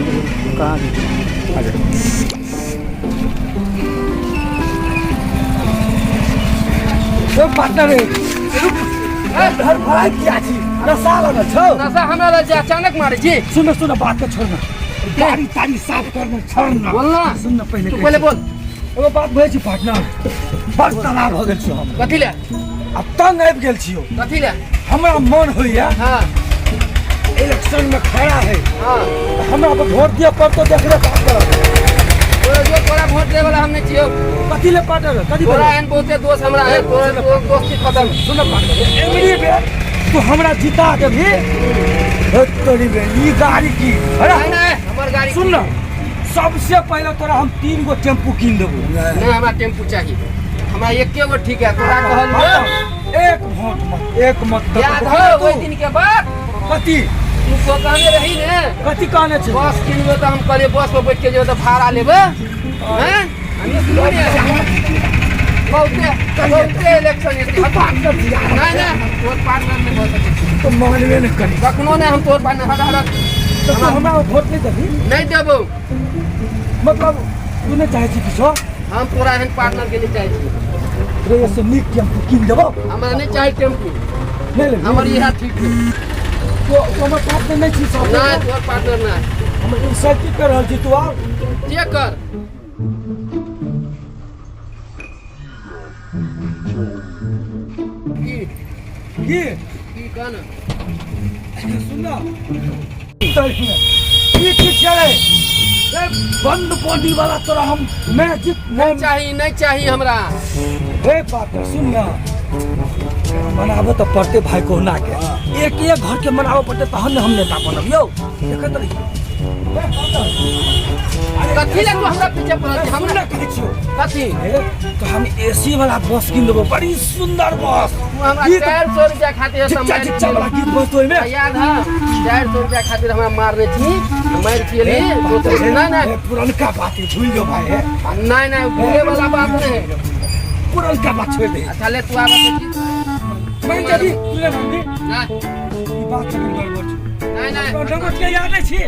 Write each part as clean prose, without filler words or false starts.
देखो कहाँ गई? आ जा। ओ पार्टनर रे, रुक। घर भराइ किया छी? नशा लगल छौ? नशा हमरा लग छै, अचानक मारै छी। सुन सुन, बात के छोड़ ना, गाड़ी ताड़ी साफ करना छोड़ ना। बोल ना। सुन ना, पहले तू कहै पहले छी। बोल। एगो बात भए छी पार्टनर, बड़ तनाव भऽ गेल छी हम। कथी ले? आ तंग आबि गेल छियौ। कथी ले? हमरा मन होइया इलेक्शन में खड़ा है। हमरा पर वोट दिया पड़तो, देखले बात करब। तोरा जो तोरा वोट दे वाला हम नहीं छियौ। कथी ले पार्टनर, कथी? तोरा एहन बहुते दोस्त हमरा है, तोरा तोर दोस्ती खत्म। सुन पार्टनर, एमरी बेर तू हमरा जिता देबही, हे तोरी बे ई गाड़ी की अरे। नहीं नहीं, हमर गाड़ी। सुन ना, सबसे पहले तोरा हम 3 गो टेम्पू कीन देबो। नहीं, हमरा टेम्पू चाहिए, हमरा एके गो ठीक है। तोरा कहल एक वोट मत, एक मत दे। याद हो ओहि दिन के बाद? कथी? तू तो कहने रही ने। कथी कहने छै? बस किनबे तऽ हम कहलियै बस पर बैठ के जेबै तऽ भाड़ा लेबै हैं? हम सुनू ने, बहुते बहुते इलेक्शन तू पार्टनर छी यार। नहीं नहीं, हम तोर पार्टनर नहीं भऽ सकै छी। तो मानबे नहीं करी। कखनो नहीं हम तोर पार्टनर। हट हट। तो तू हमरा वोट नहीं देबही? नहीं देबौ। मतलब तू नहीं चाहे छी किछो? हम तोरा एहन पार्टनर के नहीं चाहै छी। रे, से नीक टेम्पू कीन देबो। हमरा नहीं चाही टेम्पू। नहीं लेबही? हमर इएह ठीक है। तो तो हमर पार्टनर नहीं छी सब? नहीं, तोर पार्टनर नहीं। हम इंसल्ट कर रहल छी तू आब। जे कर। की? की? की कह ना। सुन ना, ई की छै रे बंद बॉडी वाला? तोरा हम मैजिक नहीं चाही, नहीं चाही हमरा। हे पार्टनर, सुन ना, मनाबऽ तऽ पड़तै भाई कोहुना के। एक एक घर के मनाबऽ पड़तै, तहन ने हम नेता बनब यौ। देखैत रही। कथी ले तू हमरा पीछे पड़ल छी? सुन हमरा ना, कहै छियौ। कथी? हे, तो हम एसी वाला बस कीन देबो, बड़ी सुंदर बस। तू हमरा गीत 400 रुपया खातिर चिच्चा चिच्चा वाला गीत बजतो ओहिमे। याद है, 400 रुपया खातिर हमरा मारने छी, मारि छियली। नहीं नहीं। ए, पुरनका बात है, भूल जो भाई है। नहीं नहीं, भूले वाला बात नहीं है। पुरनका बात छोड़ दे। अच्छा ले, तू आबऽ तऽ। मान जबी तू नहीं मानबी? नहीं। ई बात तखन गड़बड़ छै। नहीं नहीं। डंगोट के याद नहीं छी?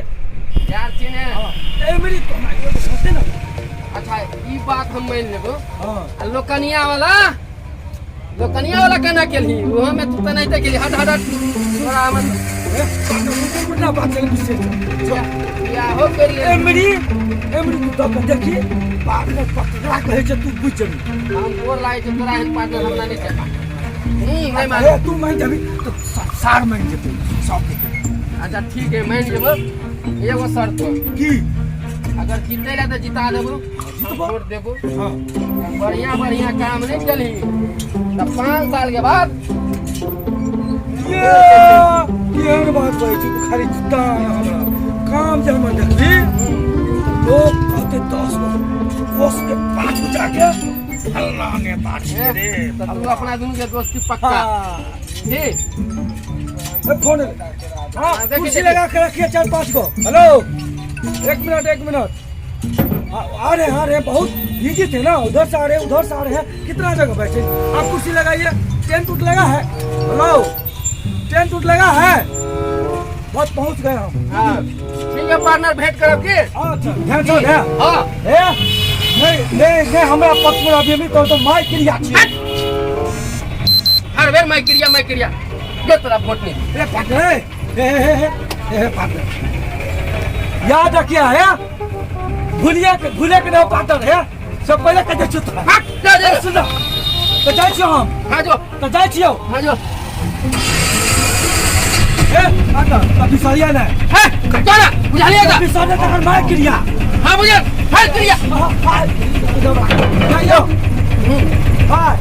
यार छी ने। हाँ, ए मेरी तो हमरा एगो सोचते ना। अच्छा, ई बात हम मान लेबो। हाँ। आ लोकनिया वाला, लोकनिया वाला केना केलही? ओहो में तू तऽ नहीं केलही। हट हट हट, तोरा हमर ए, पुरना बात चल विशेष। बियाहो कर ले। एमरी एमरी तू दऽ के देखी, बाद में पकड़ा कहै छै, तू बुझि जेबी। हम गोर लागै छै, तोरा एहन पार्टनर हमरा नहीं चाही। नहीं अरे मानो। तू मान जेबी तऽ सार मान जेतै सब के। अच्छा ठीक है, मान जेबो, एगो शर्त पर। की? अगर जीते ला तऽ जिता देबो। जीतबो। वोट देबो। हाँ। बढ़िया बढ़िया काम नहीं चली तऽ 5 साल के बाद ये केहन बात कहै छी तू? खाली जिता हमरा, काम जे हमर देखबी, लोग कहते 10 गो कोस के पाछू जाके फल्ला नेता छियै रे। तऽ तू अपना दुनू के दोस्ती पक्का। हाँ। ठीक। ए, फोन एलै। हाँ। हाँ, देखिए, कुर्सी देखिए। लगा के रखिए चार पाँच को। हेलो, एक मिनट, एक मिनट। हाँ, आ रहे हैं, आ रहे हैं, बहुत बिजी थे ना, उधर से आ रहे हैं, उधर से आ रहे हैं, कितना जगह बैठे। आप कुर्सी लगाइए। टेंट उट लगा है? हेलो, टेंट उट लगा है? बस पहुंच गए हम। हाँ ठीक है पार्टनर, भेंट करब की। अच्छा, ध्यान से ध्यान। हाँ। ए नहीं नहीं नहीं, हमरा पक्ष में अभी तो तो माइक क्रिया छी। हर बेर मैं क्रिया, मैं क्रिया दे, तोरा वोट नहीं। ए पार्टनर, ए ए ए ए पार्टनर, याद रखिए है, भूलिए के भूले के नहीं पार्टनर है, सब पहले कह दे छु तोरा। हट जा जा। ए, सुन ना, तो जाइ छियौ हम। हाँ जो। तो जाइ छियौ। हाँ जो। ए पार्टनर, तो बिसरिया नहीं। है चल, बुझलिए का? बिसरिया तखन मार क्रिया। हाँ बुझल, हर क्रिया। हाँ, हाय, जाइयो, बाय।